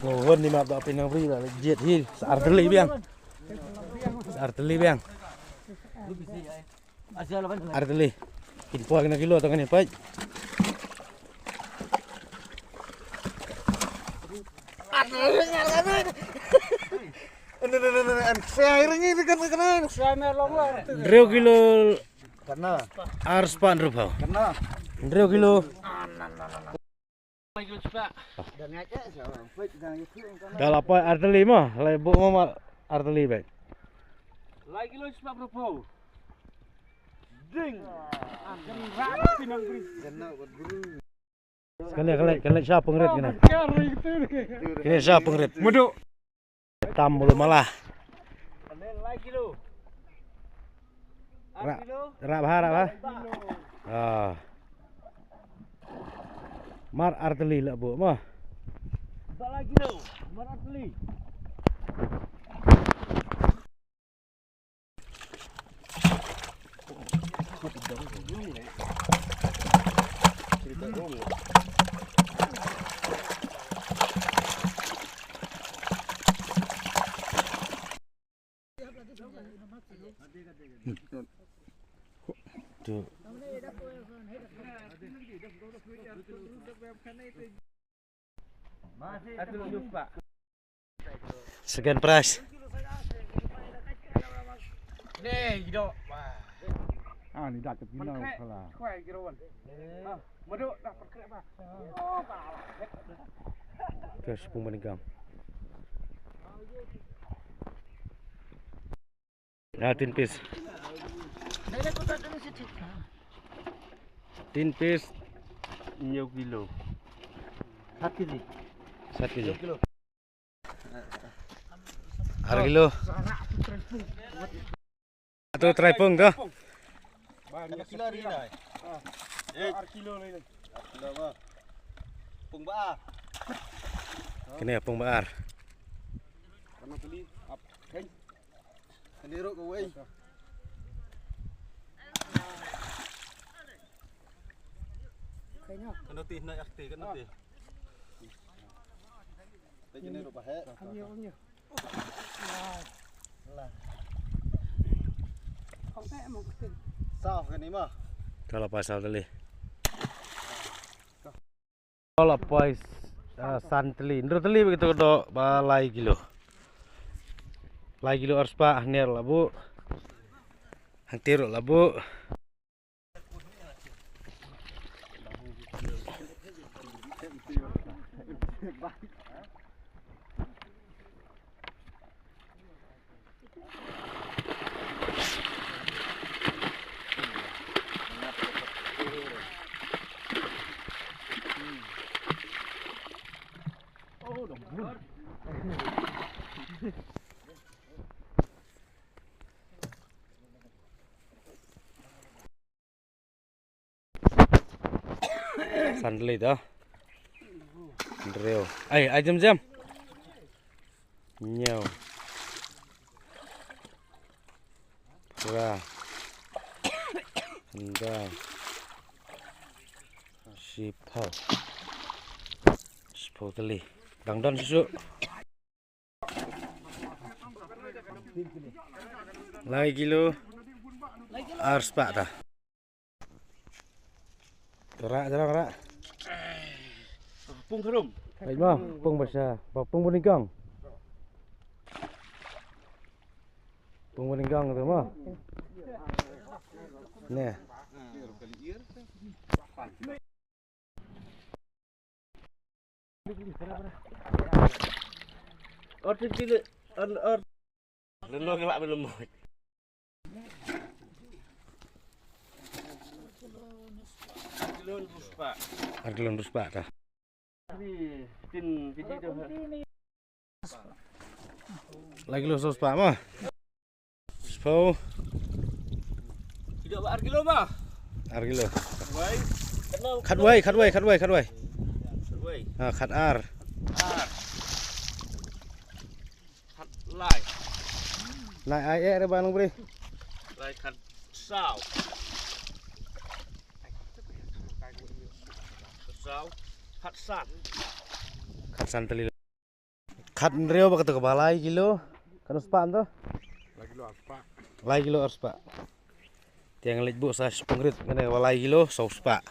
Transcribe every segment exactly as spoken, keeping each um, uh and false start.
Wan ni map da pynang bri la jied hi. Sa ar tylli biang. Sa ar tylli biang. Ar tylli. Kin poi kane kilo tang kane poi. Hynriew kilo. Ar spah hynriew phew. Hynriew kilo. Da la poi ar tylli mo, la buh mo ma ar tylli bad. Lai kilo spah hynriew phew. Ding. Kane, kane, kane sha pengrit kane. Kane sha pengrit. Mudu. Tam bulu malah. Ra, ra bha, ra bha. Ah. Mar ar tylli la buh mo. Mar ar tylli. Second prize. Ah, ni dah ke pina pala. Terus pun meninggal. Ah, tin piece. Tin piece hynñiew kilo. Sat kilo. Sat kilo. Ar kilo. Atu trai pung tu. Kilo ri nai. Ar kilo lai. Ar kilo ma. Pung ba ar. Kene pung ba ar. Kane ruh kawei. Kano tih na yak tih, kano tih. Tih kene ruh pahe. Saw kene ma. Kala pasal tali. La poi, ah, san tylli. Hynriew tylli ba kito ka doh ba lai kilo. Lai kilo ar spah hynñiew la buh. Hangtei ruh la buh. San tylli to. Hynriew. Ai, ai jem jem. Hynñiew. Phra. Khyndai. Shiphew. Shiphew tylli. Dang don shisha. Lai kilo ar spah ta. Ra, ra, ra. Pung harum. Ai ma, pung ba sha, ba pung ba nyngkong. Pung ba nyngkong tu ma. Ne. Or tin pile, or, or. Leno ke lak belum. Ar kilo hynriew spah ta. Ni tin pile tu. Lai kilo saw spah ma. Spah. Tidak ba ar kilo ma. Ar kilo. Wei. Khat wei, khat wei, khat wei, khat wei. Wei. Ha, khat ar. Ar. Khat lai. Lai ai eh re ba nong bri. Lai khat saw. Khat saw. Khat san. Khat san tylli. Khat hynriew bad kata kaba lai kilo. Katno spah mynta? Lai kilo ar spah. Lai kilo ar spah. Te nga leit buh sa shiphew rit, kane kaba lai kilo saw spah.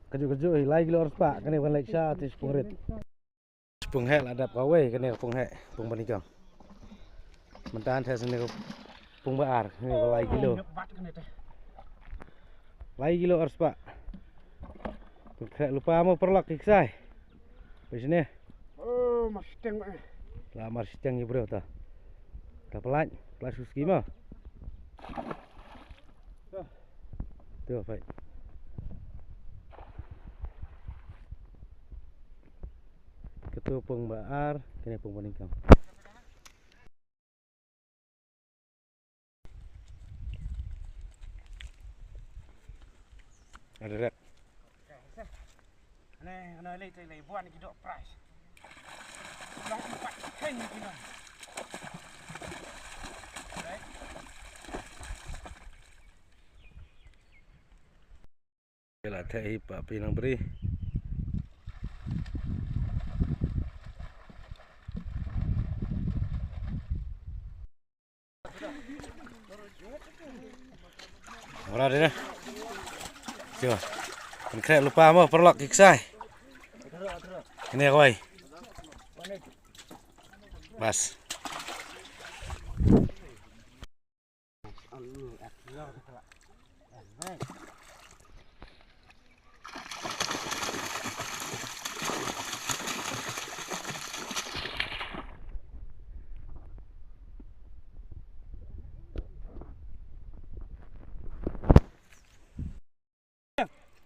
Kajuh kajuh hi lai kilo ar spah, kane ban leit sha te shiphew rit. Shiphew heh la dap kawei, kane ka phew heh, phew ba nyngkong. Mynta te sa kane ka phew ba ar, kane ba lai kilo. Lai kilo ar spah. Pynkhreh lypa mo paralok ki ksai. Phi shane. Oh, mar shiteng ba. La mar shiteng ïa briew ta. Ta pynlait, pynlait shu ski mo. Tu, phi. Katu phew ba ar, kane phew ba nyngkong. Ada rep. Ane, ane lei, lei, lei, buan ki dok prize. Long empat ken ki long. Right. Ïa la theh hi pa Pi Nongbri. Ora de na. Sio. Pynkhreh lypa mo paralok ki ksai. Kane kawei. Bas.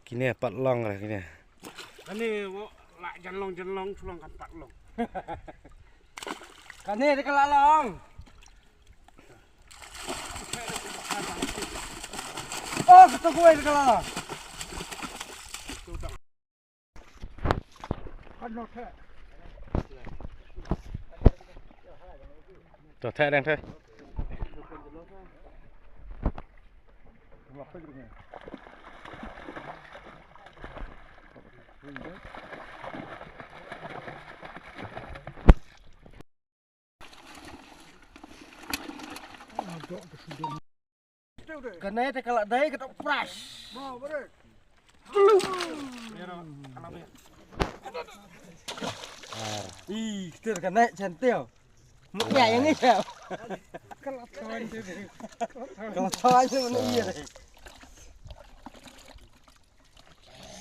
Kine pat long re kine. Kane mo la jan long jan long shu long kan pat long. Kane de ka la long. Oh, kata kuwe de ka la long. To theh dang theh. Kane te ka la dei ka dok prize. Ih, ktir kane chantel. Mut ya yang ni ya. Ka la thon tu. Ka la thon tu mana ya.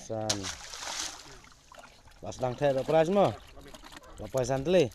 San. Bas dang theh dok prize mo. La poi san tli.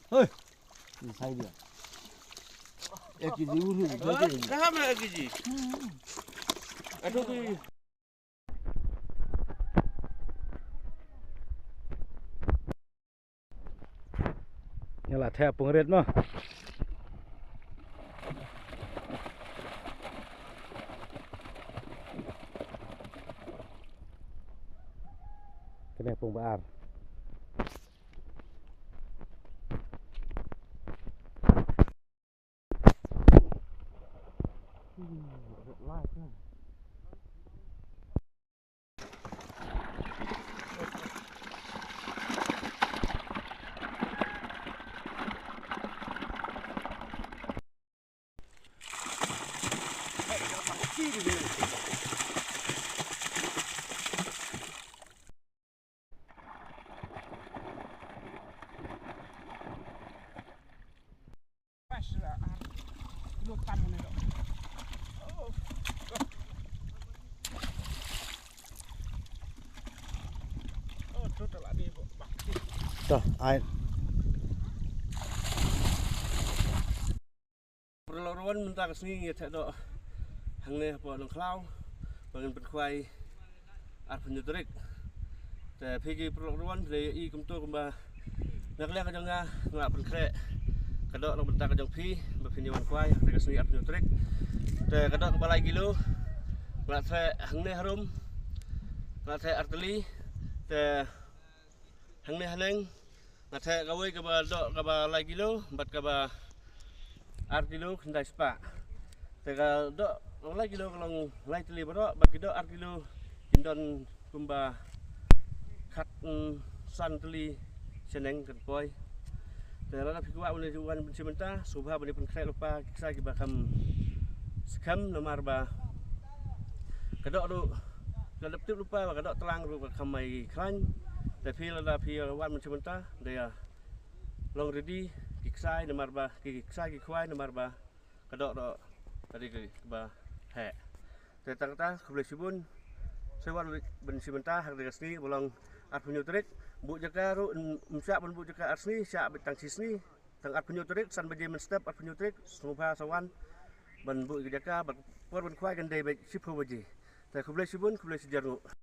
Hei. Ni sai dia. Ek kg ulu. Dah mana ek kg? Aduh tu. Nga la theh pung rit mo. Kane pung ba ar. To, ai. Paralok ruh mynta ka sngi ngi theh doh hangne hapoh Nongkhlaw ba ngin pynkhwai arphew tarik. Te phi ki paralok ruh phi la ïohi kumto kumba na ka liang ka jong nga nga la pynkhreh ka doh na ka bynta ka jong phi ba phin ïa wan khwai ha ka sngi arphew tarik. Te ka doh kaba lai kilo nga la theh hangne harum, nga la theh artylli. Te hangne haneng nga theh kawei kaba doh kaba lai kilo bad kaba ar kilo khyndai spah. Te ka doh lai kilo ka long lai tylli baroh bad ki doh ar kilo kin don kumba khat, mm, san tylli shaneng kan poi. Te lada phi kwah ban wan ban shim bynta, sngewbha ban pynkhreh lypa ki ksai kiba kham skhem namar ba ka doh ruh ka dep tip lypa ba ka doh tlang ruh ka kham ai khlaiñ. Te phi lada phi wan ban shim bynta da ïa long ready ki ksai namar ba ki ksai ki khwai namar ba ka doh ruh ka dei kaba heh. Te tang kata khublei shibun. Sa wan ban shim bynta ha ka sngi ba long arphew tarik. Buh jaka ruh ym shah ban buh jaka ar sngi, shah beit tang shi sngi. Tang arphew tarik, san baje mynstep arphew tarik, sngewbha sa wan ban buh ïa ka jaka bad por ban khwai kan dei beit shiphew baje. Te khublei shibun, khublei shihajar nguh.